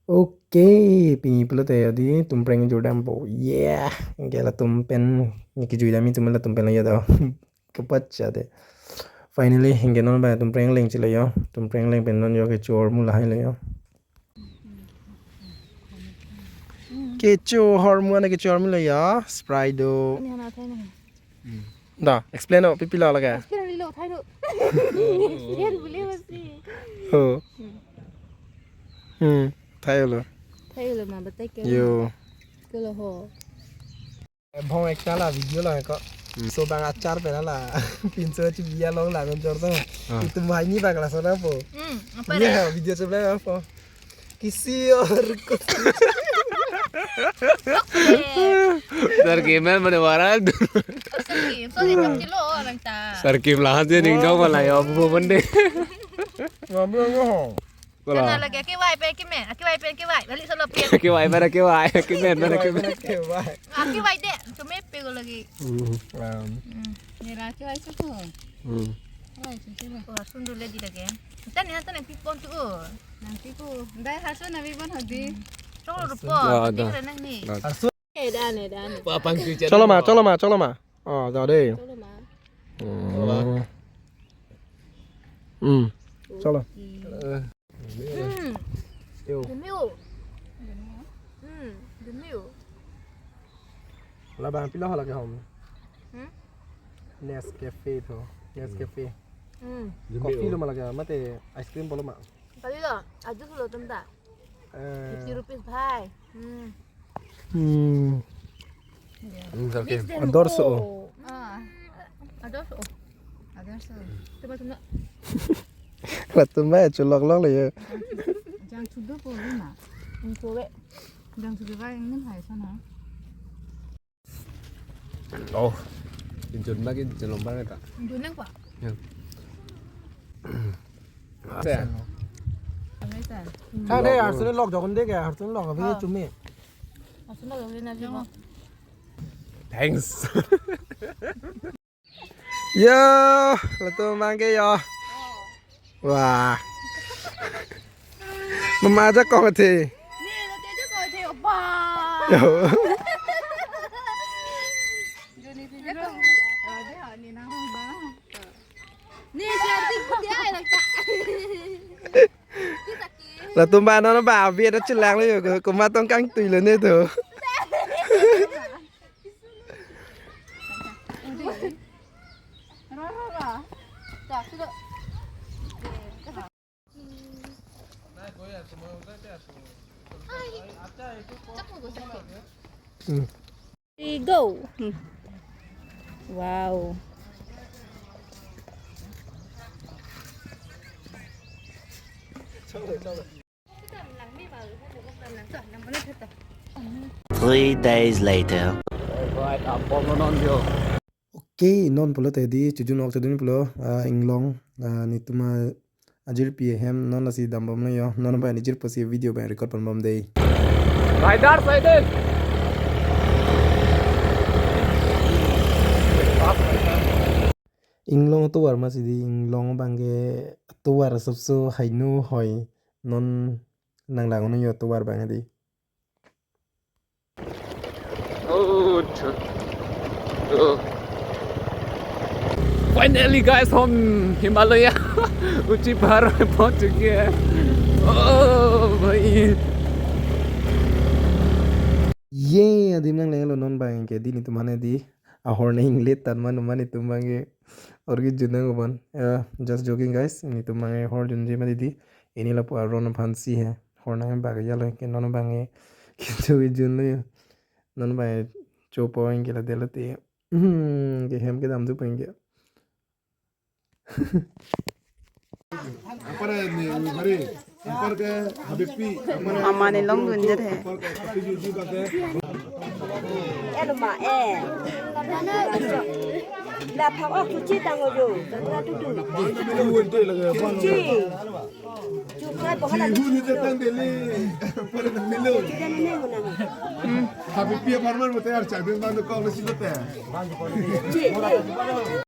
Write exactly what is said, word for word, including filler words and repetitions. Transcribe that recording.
Okay, pini pulote adi tumpreng jurdampo. Yeah, anke latum pen, niki juidam itum latum pen lagi do. Kepacha de. Finally, anke non ba tumpreng leng chilo yo. Tumpreng leng pen non yo kecho hormu lahai lo yo. Kecho hormu ane kecho hormu lo yo. Sprite do. Ini hana thai na. Da, explain o, pi pi lo lage. Explain lo, thai lo. Explain boleh mesti. Oh. Hmm. Hmm, thai lo. Thai lo ma, batai ke. Yo. Ke lo ho. Bhong ekta la video la ko. Hmm. So bang achar pen la. Pinso chu biya long la ngon jor to. Ah. Itum hai ni bang la so na po. Hmm, apa ni deh? Ha, video sebelah apa? Kisi or kusi. Sar Kim mane viral. Sar Kim, so di kilo orang ta. Sar Kim lahat je ning dong wala ya bu bende. Ngam lo ho. Wala. Kana lagi akivai pen akimen, akivai pen akivai, balik solo pen. Akivai pen akivai, akimen pen akimen. Akivai. Akivai de, cuma pe ko lagi. Hmm. Hmm. Nira akivai suku. Hmm. Wah, sundu le di lagi. Tan ya tan pipon tu. Nang piku. Dai haso na pipon hadi. Cholo rupo. Ya, ada. Nang ni. Ada. Eh, dan, eh, dan. Apa pangsi channel? Cholo ma, cholo ma, cholo ma. Oh, jao dei. Cholo ma. Hmm. Hmm. Cholo. Hmm. Yo. Demi o. Hmm, demi o. Labang pilo hala ke hom. Hmm? Nescafe tho. Nescafe. Hmm. Coffee lo ma lage, mate ice cream bolo ma. Kali lo, ajo lo tum ta. Eh. Fifty rupees bhai. Hmm. Hmm. Hmm, sar ke. Mix them Ador so. All. Ah. Ador so. Ador so. Coba tuna. Latum ba cholok lok le yo. Jang chudu po na. Ingko we. Jang chudu ba ingin hai sana. Oh. Injun ba ke jelom ba ta. Injun nang pa. Ya. Sa. Amai sa. Sa de, Arsenal lok jokon de ke, Arsenal lok abhi chumi. Arsenal lok na jokon. Thanks. Yo, latum abang ke yo. Wah. Mama ajakong athe. Ni, lo te ajakong athe, opa. Yo. Joni ajakong. Oh, de, ni na ba. Ni, si arti putih ai lagta. Latum ba non ba abi ada chelang lo yo, komat tong kangtui lo ne to. Hmm. Ready, go. Hmm. Wow. Three days later. Okay, non pulote di chojun ok chodun pulo, ah, inglong, ah, netum ajirpi ahem non lasi dambom lo yo, non ba nijirpo si video ba record ponbom dei. Rider side. Inglong tovar ma si di, inglong abang ke tovar sabse hainu hoi, non nang lang yo tovar abang di. Oh, ch-, oh. Finally, guys, हम हिमालय ऊंची पहाड़ में पहुंच चुके हैं। Oh, भाई। Ye, adim nang leng lo non abang ke di netum mane di. Ahor ne ingle tan manu mane netum abang ke. Orgi junang uban. Ya, just joking, guys. Netum abang ke hor junji ma di di. Ini lapu aron aphan si he. Hor nang bag ya lo ke non abang ke. Kecho kejun lo yo. Non abang ke chopo anke la delo te. Hmm, ke hem kedam tu pen ke. Apa ni, mari? Apa ke Habibie? Apa ni? Mama ne longdun jat he. Apa ke? Tapi jujur kata. Eh, lo ma, eh. Laphak ok chuchi tang ojo. Pura tutu. Chuchi. Chukai bohala. Chuchi ni tetang deli. Pada nang milo. Chuchi ni nang nang. Habibie aparman mo tayar chak din bang ko si bete. Chuchi.